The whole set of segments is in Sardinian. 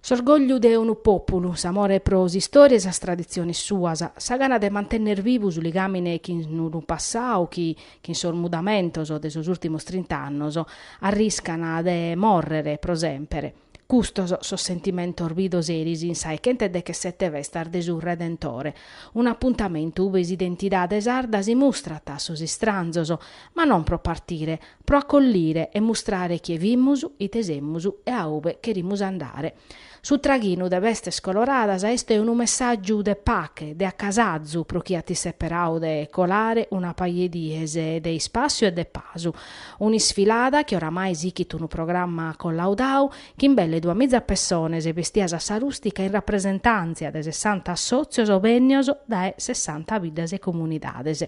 S'orgogliu de unu pòpulu, s'amore pro s'istòria e sas traditziones suas, sa gana de mantenner bivu su ligàmine chin unu passau chi, chin sos mudamentos de sos ùrtimos trint'annos, arriscan de mòrrere pro semper. Custos sos sentimentos bidos eris in sa 'e chentedechesete festas de su Redentore, un'apuntamentu ube s'identidade sarda si mustrat a sos istranzos, ma non pro partire, pro acollire e mustrare chie fimus, ite semus e a ube cherimus andare. Su traghinu de bestes coloradas est unu messàgiu de pache, de acasazu pro chie at isseperadu de colare una paja 'e dies de ispàssiu e de pasu. Un'isfilada chi oramai sichit unu programma collaudadu, chin belle duamiza pessones bestias a sa rùstica in rapresentàntzia de sessanta assòtzios bènnios dae sessanta biddas e comunidades.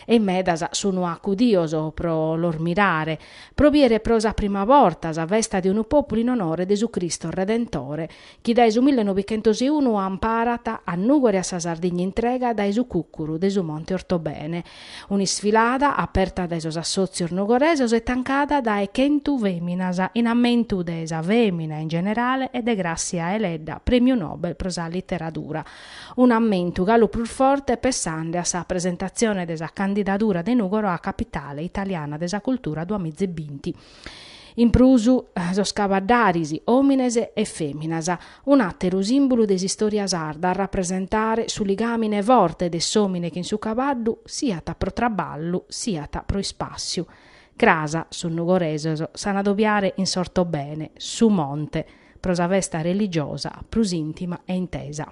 E in medas sunu acudios pro los mirare, pro bìere pro sa prima borta sa festa de unu pòpulu in onore de su Cristos Redentore, chi dae su millenovichentosunu amparat a Nùgoro e a sa Sardigna intrega dae su cùcuru de su Monte Ortobene. Un'isfilada aperta dae sos assòtzios nugoresos e tancada dae chentu fèminas in ammentu de sa fèmina in generale e de Gràssia Deledda, prèmiu Nobel pro sa literadura. Un'ammentu galu prus forte pessande a sa presentatzione de sa candidadura de Nùgoro a Capitale italiana de sa cultura duamizebinti. In prus sos cabaddaris, òmines e fèminas, un'àteru sìmbulu de s'istòria sarda a rapresentare su ligàmine forte de s'òmine chin su cabaddu siat pro traballu siat pro ispàssiu. Cras sos nugoresos s'an adobiare in s'Ortobene, su monte, pro sa festa religiosa prus ìntima e intesa.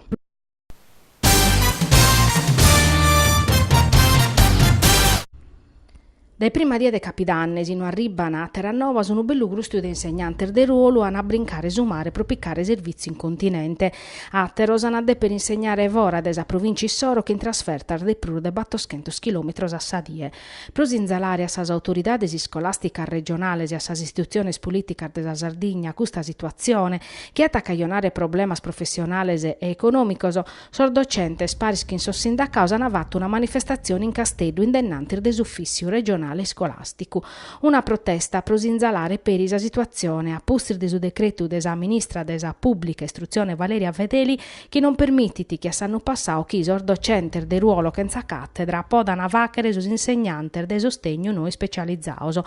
Dae prima die de Capidanne, si no arribban àteras novas, unu bellu grùstiu de insegnantes de ruolu an a brincare su mare pro picare servìtziu in continente. Àteros an a dèpere insegnare fora de sa provìncia issoro chin trasfertas de prus de batoschentos chilòmetros a sa die. Pro sinzalare a sas autoridades iscolàsticas regionales e a sas istitutziones polìticas de sa Sardigna custa situatzione, chi at a cajonare problemas professionales e econòmicos, sos docentes paris chin sos sindacados ant fatu una manifestatzione in Casteddu in dennantis de s'Ufìssiu regionale iscolàsticu. Una protesta pro sinzalare peri sa situatzione a pustis de su decretu de sa ministra de sa Pùblica Istrutzione Valeria Fedeli chi non permitit che a s'annu passadu chi sos docentes de ruolo chentza càtedra podan fàghere sos insegnantes de sostegnu no ispecializados.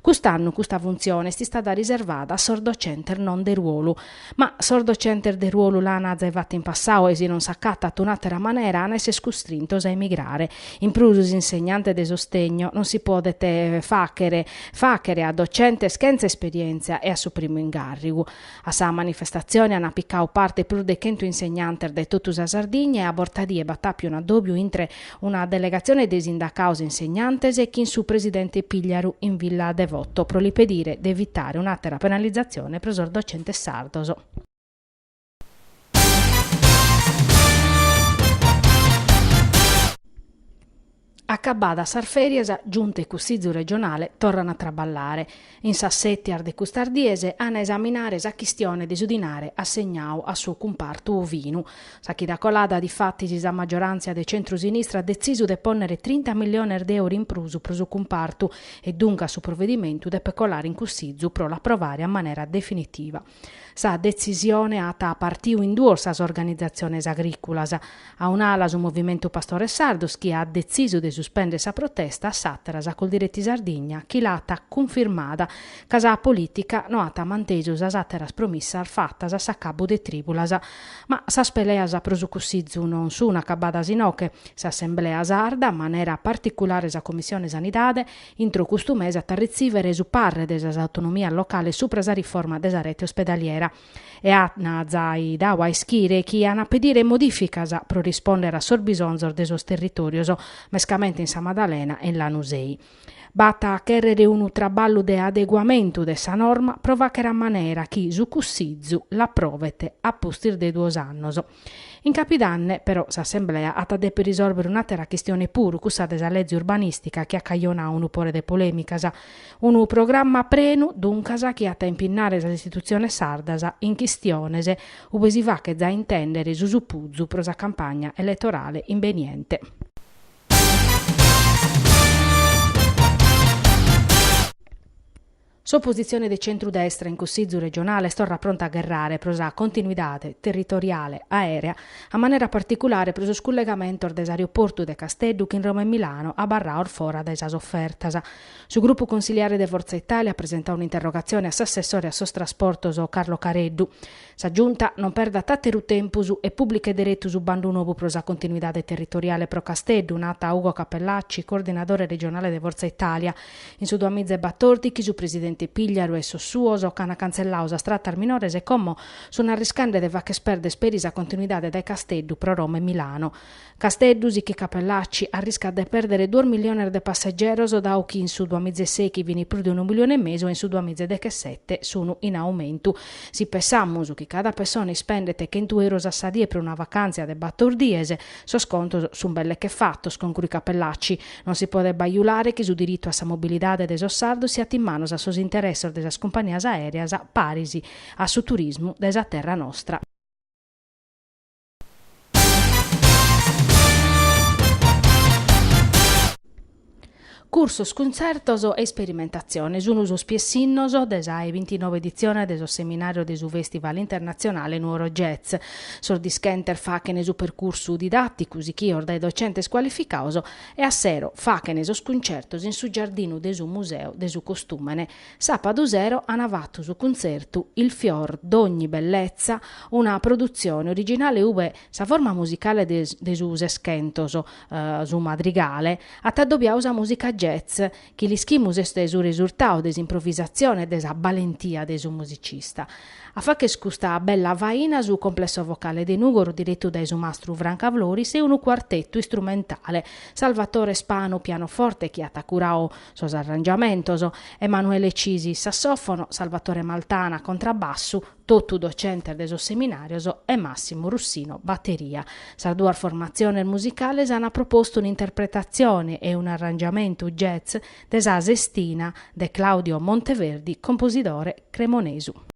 Cust'annu custa funtzione est istada riservada a sos docentes non de ruolu. Ma sos docentes de ruolu l'an zai fatu in passadu e si non s'acatat un'àtera manera an a esser custrintos a emigrare. In prus s'insegnante de sostegno non si podet fàghere fàghere a docentes chentza esperièntzia e a su primu ingàrrigu. A sa manifestatzione an picadu parte prus de chentu insegnantes dae totu sa Sardigna e a bortadie b'at àpiu un'addòbiu intre una delegatzione de sindacados e insegnantes chin su presidente Pigliaru in Villa Devoto pro li pedire de evitare un'àtera penalizatzione pro sos docentes sardos. Acabadas sas fèrias, Giunta e Cussizu regionale torran a traballare. In sas sètias de custas dies an a esaminare sa chistione de su dinare assegnadu a su cumpartu ovinu. Sa chida colada, difatis, sa maggioràntzia de centru-sinistra at detzisu de pònnere trinta milliones de euro in prus pro su cumpartu e duncas su provedimentu depet colare in Cussizu pro l'aprovare a manera definitiva. Sa detzisione at partiu in duos sas organizatziones agrìculas, a un'ala su Movimentu Pastores Sardos chi at detzisu de suspèndere sa protesta, a s'àtera sa Coldiretti Sardigna chi l'at cunfirmada ca sa polìtica no at mantesu sas àteras promissas fatas a s'acabu de trìbulas. Ma sas peleas pro su Cussizu non sun acabadas inoche. S'Assemblea Sarda, a manera particulare sa Commissione Sanidade, Intro custu mese at a retzìvere su parre de sas autonomias locales supra sa riforma de sa rete ospedaliera e ant zai dadu a ischire chi an a pedire modìficas pro rispòndere a sos bisonzos de sos territòrios, mescamente in Sa Madalena e in Lanusei. B'at a chèrrere unu traballu de adeguamentu de sa norma pro fàghere a manera chi su Cussizu l'aprovet a pustis de duos annos. In capidanne, però, s'Assemblea at a dèpere risòlvere un'àtera chistione puru, cussa de sa leze urbanìstica chi at cajonadu unu pore de polèmicas. Unu programma prenu, duncas, chi at a impinnare sas istitutziones sardas in chistiones ue si faghet zai intèndere su supuzu pro sa campagna eletorale imbeniente. S'opositzione de centru-destra in Cussizu regionale est torra pronta a gherrare pro sa continuidade territoriale aèrea, a manera particulare pro sos cullegamentos de s'aeroportu de Casteddu chin Roma e Milano abarrados fora dae sas ofertas. Su grupu consiliare de Forza Italia at presentadu un'interrogatzione a s'assessore a sos trasportos Carlo Careddu. Sa Giunta non perdat àteru tempus e pùblichet deretu su bandu nou pro sa continuidade territoriale pro Casteddu, nat Ugo Cappellacci, coordinadore regionale de Forza Italia. In su duamiza e batòrdighi su presidente Pigliaru e sos suos ch'ant cantzelladu sas tratas minores e como sunt arriscande de fagher perder peri sa continuidade dae Casteddu pro Roma e Milano. Casteddu, sichit Cappellacci, arriscat de pèrdere duos milliones de passegeros dau chi in su duamiza e sèighi fin prus de unu millione e mesu e in su duamiza e dechesete sun in aumentu. Si pensamus chi cada pessone ispendet chentu euros a sa die pro una vacàntzia de bator dies, sos contos sun belle che fatos, concruit Cappellacci. Non si podet bajulare chi su diritu a sa mobilidade de sos sardos siat in manos a sos interessos de sas cumpagnias aèreas paris a su turismu de sa terra nostra. Cursos, cuntzertos e isperimentatzione sunt sos piessinnos de sa 'e bintinoe editzione de sos seminàrios de su Fèstival Internatzionale Nuoro Jazz. Sos dischentes faghent su percursu didàticu sighidos dae docentes cualificados e a sero faghent sos cuntzertos in su giardinu de su Museu de su Costùmene. Sàpadu sero ant fatu su cuntzertu Il fior d'ogni bellezza, una produtzione originale ue sa forma musicale de su Seschentos, su madrigale, at addobiadu sa mùsica jazz, chi l'ischimus est su resurtadu de s'improvisatzione e de sa balentia de su musicista. A fagher custa bella faina su Complesso Vocale de Nùgoro diretu dae su mastru Franca Floris e unu cuartetu istrumentale, Salvatore Spanu pianoforte chi at curadu sos arrangiamentos, Emanuele Cisi sassòfono, Salvatore Maltana contrabbassu, totu docentes de sos seminàrios, e Massimo Russino bateria. Sas duas formatziones musicales ant propostu un'interpretatzione e un'arrangiamentu jazz de sa Sestina de Claudio Monteverdi, composidore cremonesu.